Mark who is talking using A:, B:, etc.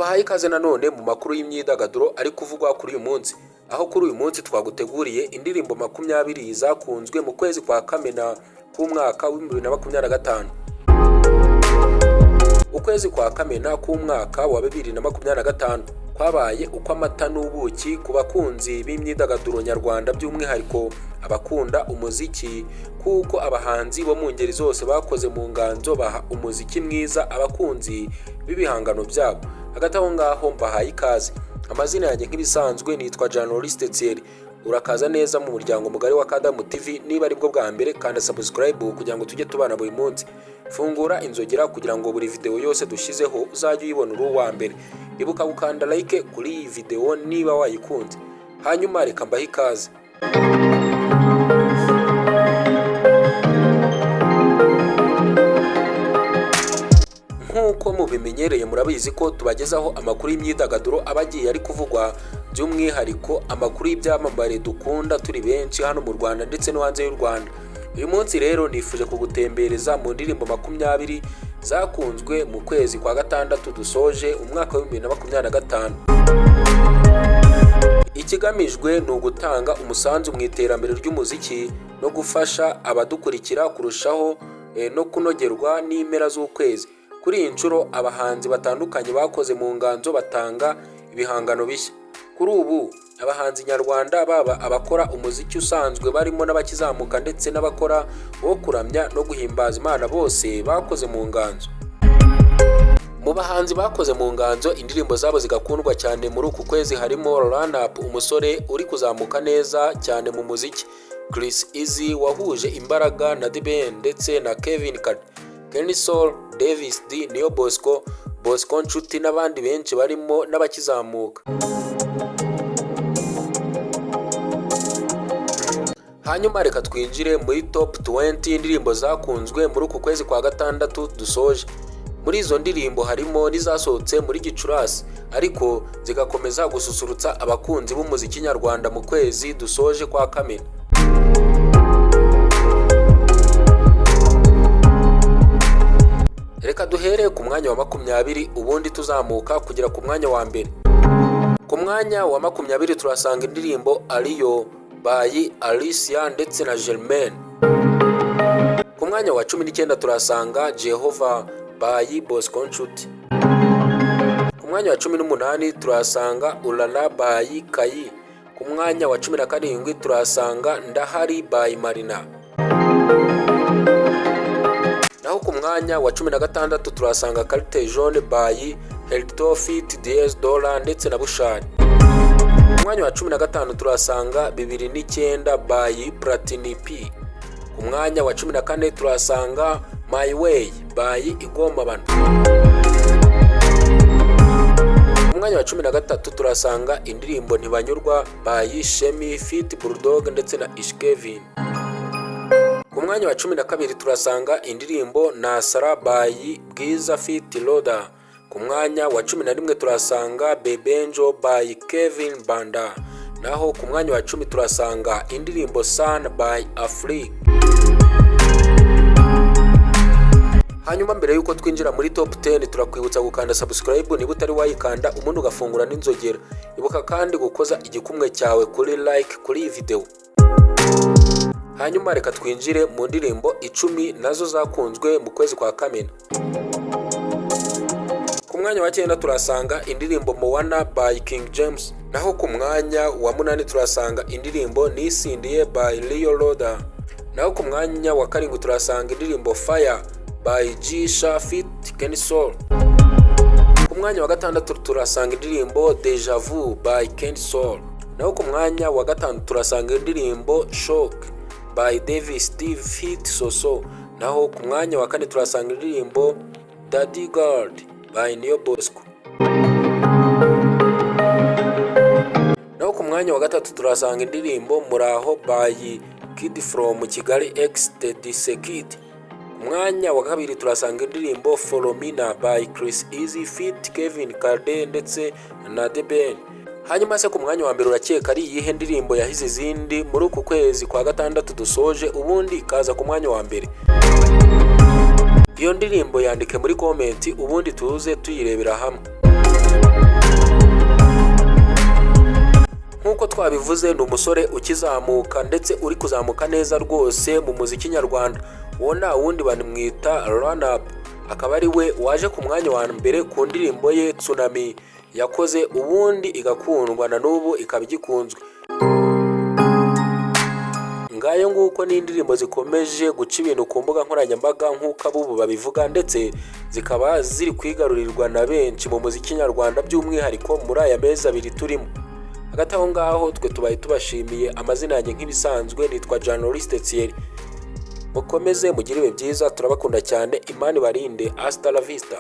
A: Tubahaye ikaze nanone mu makuru y'imyidagaduro ari kuvugwa kuri uyu munsi, aho kuri uyu munsi twaguteguriye indirimbo 20 zakunzwe mu kwezi kwa Kamena k'umwaka wa 2025. Ukwezi kwa Kamena k'umwaka wa 2025 kwabaye ukw'amata n'ubuki ku bakunzi b'imyidagaduro nyarwanda, by'umwihariko abakunda umuziki, kuko abahanzi bo mu ngeri zose bakoze mu nganzo baha umuziki mwiza abakunzi b'ibihangano byabo. Hagati aho ngaho mbahaye ikaze. Amazina yanjye nk'ibisanzwe nitwa Journaliste Thierry. Urakaza neza mu muryango mugari wa Kadamu TV. Niba aribwo bwa mbere, kanda subscribe kugira ngo tujye tubana buri munsi. Fungura inzogera kugira ngo buri video yose dushyizeho uzajye uyibona uri uwa mbere. Ibuka gukanda like kuri iyi video niba wayikunze. Hanyuma reka mbahe ikaze. Nk'uko mubimenyereye, murabizi ko tubagezaho amakuru y'imyidagaduro aba agiye ari kuvugwa, by'umwihariko amakuru y'ibyamamare dukunda turi benshi hano mu Rwanda ndetse no hanze y'u Rwanda. Uyu munsi rero nifuje kugutembereza mu ndirimbo 20 zakunzwe mu kwezi kwa gatandatu dusoje umwaka wa 2025. Ikigamijwe ni ugutanga umusanzu mu iterambere ry'umuziki no gufasha abadukurikira kurushaho no kunogerwa n'impera z'ukwezi. Kuri iyi nshuro abahanzi batandukanye bakoze mu nganzo batanga ibihangano bishya. Kuri ubu abahanzi nyarwanda, baba abakora umuziki usanzwe barimo n'abakizamuka ndetse n'abakora wo kuramya no guhimbaza Imana, bose bakoze mu nganzo. Mu bahanzi bakoze mu nganzo indirimbo zabo zigakundwa cyane muri uku kwezi harimo Run Up, umusore uri kuzamuka neza cyane mu muziki, Chris Easy wahuje imbaraga na The Ben ndetse na Kevin Kade, Kenny Sol, Davis D, Niyo Bosco, Bosco Nshuti n'abandi benshi barimo n'abakizamuka. Hanyuma reka twinjire muri top 20 indirimbo zakunzwe muri uku kwezi kwa gatandatu dusoje. Muri izo ndirimbo harimo n'izasohotse muri Gicurasi ariko zigakomeza gususurutsa abakunzi b'umuziki nyarwanda mu kwezi dusoje kwa Kamena. Reka duhere ku mwanya wa 20 ubundi tuzamuka kugera ku mwanya wa mbere. Ku mwanya wa 20 turasanga indirimbo Ariyo by Alicia ndetse na Germaine. Ku mwanya wa 19 turasanga Jehova by Bosco Nshuti. Ku mwanya wa 18 turasanga Ulala by Kayi. Ku mwanya wa 17 turasanga Ndahari by Marina. Naho ku mwanya wa 16 turasanga Carte Jaune by Heltofit DS Dollar ndetse na Bushari. Ku mwanya wa 15 turasanga 2009 by Platini P. Ku mwanya wa 14 turasanga My Way by Igomabano. Ku mwanya wa 13 turasanga indirimbo Ntibanyurwa by Shemi feat Bulldog ndetse na Ishkevin. Ku mwanya wa 12 turasanga indirimbo Nasara by Bwiza feat Loda. Ku mwanya wa 11 turasanga Bebenjo by Kevin Banda. Naho ku mwanya wa 10 turasanga indirimbo Sun by Afrique. Hanyuma mbere yuko twinjira muri top 10, turakwibutsa gukanda subscribe niba utari wayikanda, ubundi ugafungura n'inzogera. Ibuka kandi gukoza igikumwe cyawe kuri like kuri iyi video. Hanyuma reka twinjire mu ndirimbo 10 nazo zakunzwe mu kwezi kwa Kamena. Ku mwanya wa 9 turasanga indirimbo Moana by King James. Naho ku mwanya wa 8 turasanga indirimbo Nisindiye by Leo Loda. Naho ku mwanya wa 7 turasanga indirimbo Fire by G Feat Kenny Sol. Ku mwanya wa 6 turasanga indirimbo Deja Vu by Kenny Sol. Naho ku mwanya wa 5 turasanga indirimbo Shock by Davis D feat Soso. Naho ku mwanya wa 4 turasanga indirimbo Daddy Guard by Niyo Bosco. Naho ku mwanya wa 3 turasanga indirimbo Muraho by Kid from Kigali X Teddy Sekid. Ku mwanya wa 2 turasanga indirimbo Folomina by Chris Easy feat Kevin Kade ndetse na The Ben. Hanyuma se ku mwanya wa mbere urakeka ari iyihe ndirimbo yahize izindi muri uku kwezi kwa gatandatu dusoje, ubundi ikaza ku mwanya wa mbere? Iyo ndirimbo yandike muri comment ubundi tuze tuyirebera hamwe. Nk'uko twabivuze, ni umusore ukizamuka ndetse uri kuzamuka neza rwose mu muziki nyarwanda. Uwo nta wundi, bamwita Run Up, akaba ari we waje ku mwanya wa mbere ku ndirimbo ye Tsunami yakoze ubundi igakundwa, na n'ubu ikaba igikunzwe. Ngayo nguko, ni indirimbo zikomeje guca ibintu ku mbuga nkoranyambaga nk'uko abubu babivuga, ndetse zikaba ziri kwigarurirwa na benshi mu muziki nyarwanda, by'umwihariko muri aya mezi 2 turimo. Hagati aho ngaho twe tubaye tubashimiye. Amazina yanjye nk'ibisanzwe nitwa Journaliste Thierry. Mukomeze mugire ibihe byiza, turabakunda cyane, Imana ibarinde. Hasta la vista.